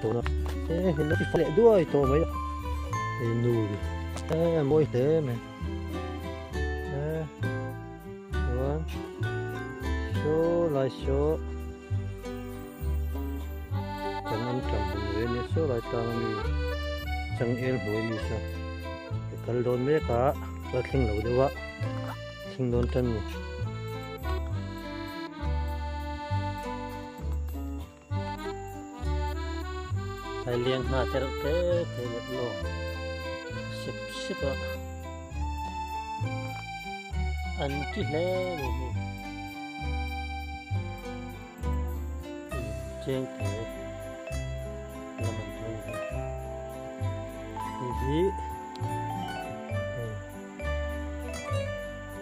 tawh na e hei lo ti leh duai tawh mai hei nu e a mawi hle mai e chuan saw lai saw kan an tam hmun ve ania saw lai tlang ami changel hnuai mi saw kal dawn mek a la thleng lo deuh a thleng dawn tan ni. Tlai leng hna te reuh te te leh lawng sep sep a an ti hle mai hi cheng te lam an tu ni hei hi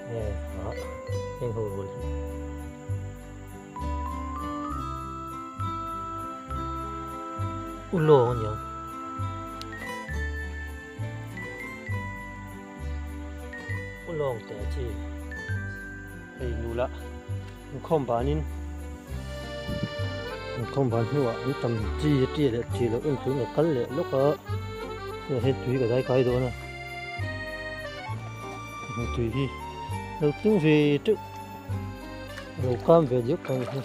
hei a heng ho rual hi. Ulawng a niang. Ulawng teh chi hei nula inkhawm banin inkhawm ban hnuah an tam chi a tia leh chi loh en turin ka kal leh lawk a hei tui ka dai kai dawn a tui hi lo tling ve teuh. Lo kam ve diak tawh hi.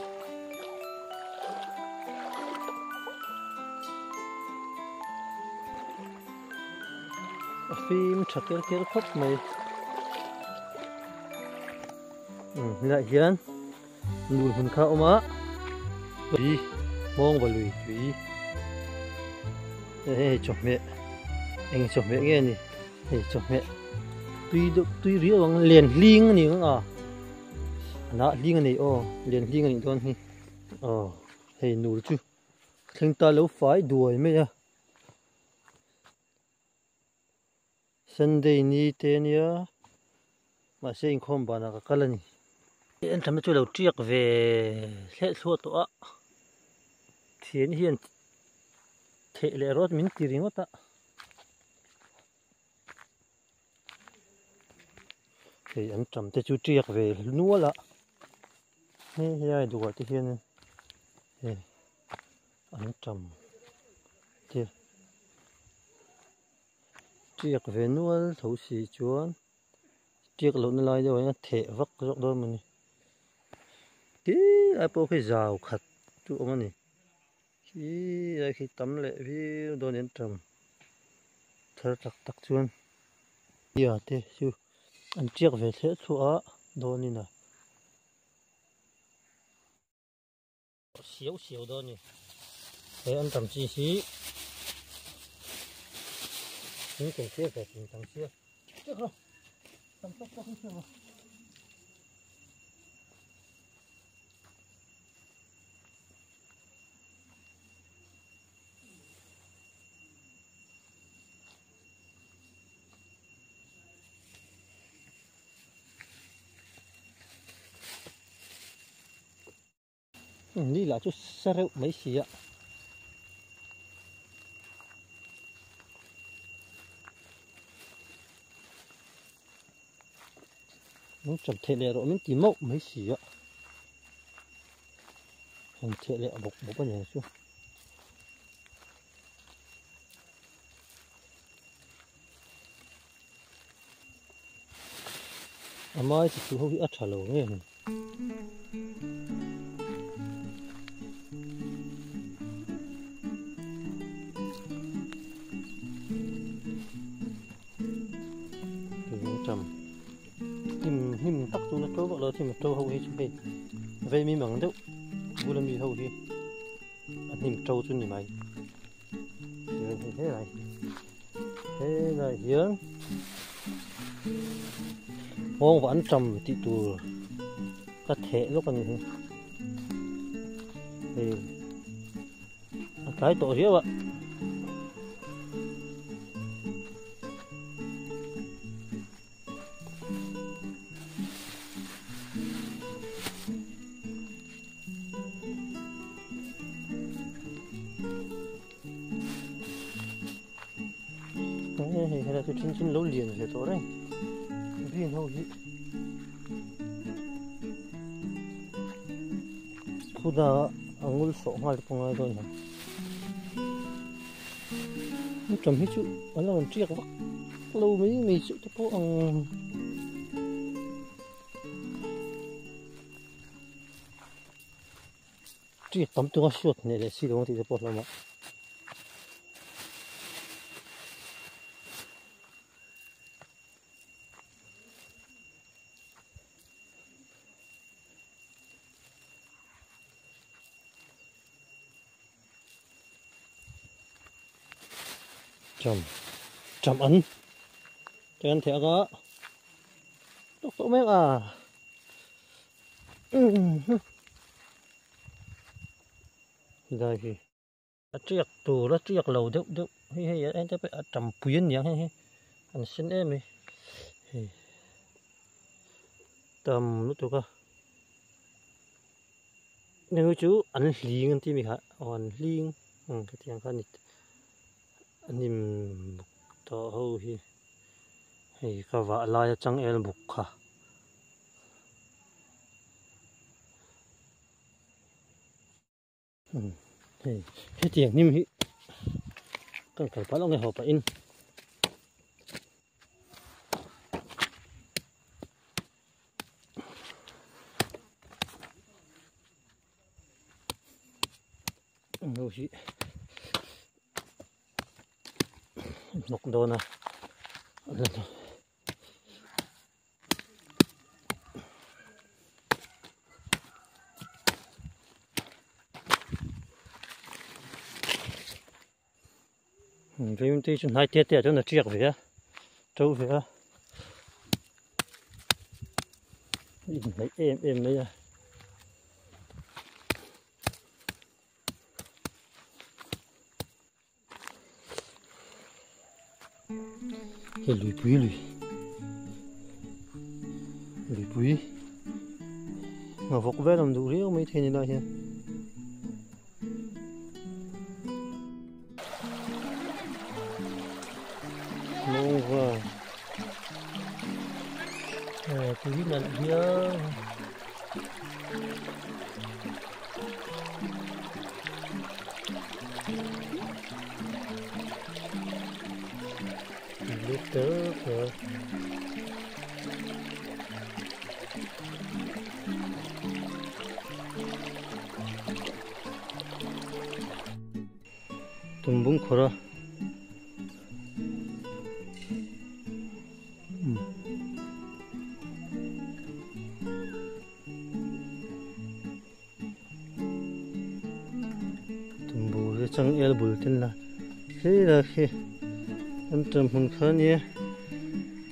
A fim tha kel kel khawp mai. Helaiah hian nul hmun kha a awm a, tui hmawng va lui tui hei hei chawhmeh eng chawhmeh nge ni hei chawhmeh tui deuh tui riau ang len hling a ni ang a. Nah hling a nei aw lian hling a nih dawn hi aw hei nul chu thleng ta lo fai duai mai a Sunday ni te ania mahse inkhawm banah ka kal a ni en thlama chu lo tiak ve thleh thluah tawh a thian hian theh leh rawt min ti ringawt a. Hei an tam te chu tiak ve nual a he helai duhah te hian hei an tam te tiak ve nual tho si chuan tiak lohna lai deuh ah hian a theh vak zawk dawn a ni khi lai pawh khi zau khat chu a awm a ni. Khi lai khi tam leh viau dawn an tam thar tak tak chuan bia te chu an tiak ve thleh thluah a dawn in a siau siau dawn a ni he an tam chi hi thingkung sia ve thingtang sia chiak rawh tam tawk tawk in chiak rawh. Ni lah chu sa reuh mai si a. Min chawp theih leh rawh min ti mauh mai si a. Han theh leh bawk bawk a ni chu. A mai chi chu ho hi a tha lo nge ni. Tui hnim hnim tak chu na to vak lo thim to ho hi chu hei vei mi mang deuh bula mi ho hi a hnim to chu ni mai hei helai helai hian nghawng va an tam tih tur ka theh lawk a ni hi hei a tlai tawh riau a. Hei helai chu then chu lo lian ve tawh reng green ho hi khuda a ngul sawh nghal te pawh ngai dawn hian. Anṭam hi chu an lo rawn ṭiak vak lo mai mai chu te pawh ang. Ṭiak tam tura hriat hneh leh si lo ang tih te pawh hlauh mah. Cham cham an te an theh anga tawk tawh mek a helai hi a tiak tur a tiak lo deuh deuh hei hei a ente pawh a tam pui a niang hei hi an sen em mai hei tam lutuk a heng chu an hling an tih mi kha aw an hling ang hetiang kha a ni a hnim buk tawh ho hi hei ka vah lai a changel buk kha. Hei hetiang hnim hi kan kal palh ang e haw pahin. Hei hi hnawk dawn a. Vim te chu hnai te te ah chuan a tiak ve a to ve a inhnaih em em mai a. Hei luipui lui luipui ngavawk vel awm duh riau mai thei a ni lai hian. Mawngva tui nalh hian. Tumbung khawrh a. Tumbu hi changel bul ten la hei khi an ṭan hmun kha a nia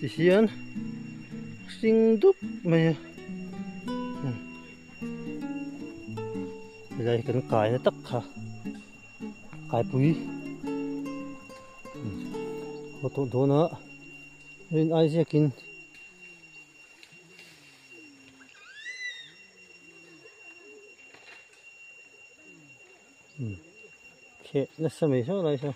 tihian hring dup mai a helai hi kan kai na tak kha kaipui haw tawh dawn a rin ai ziakin. Kheh nasa mai saw lai saw.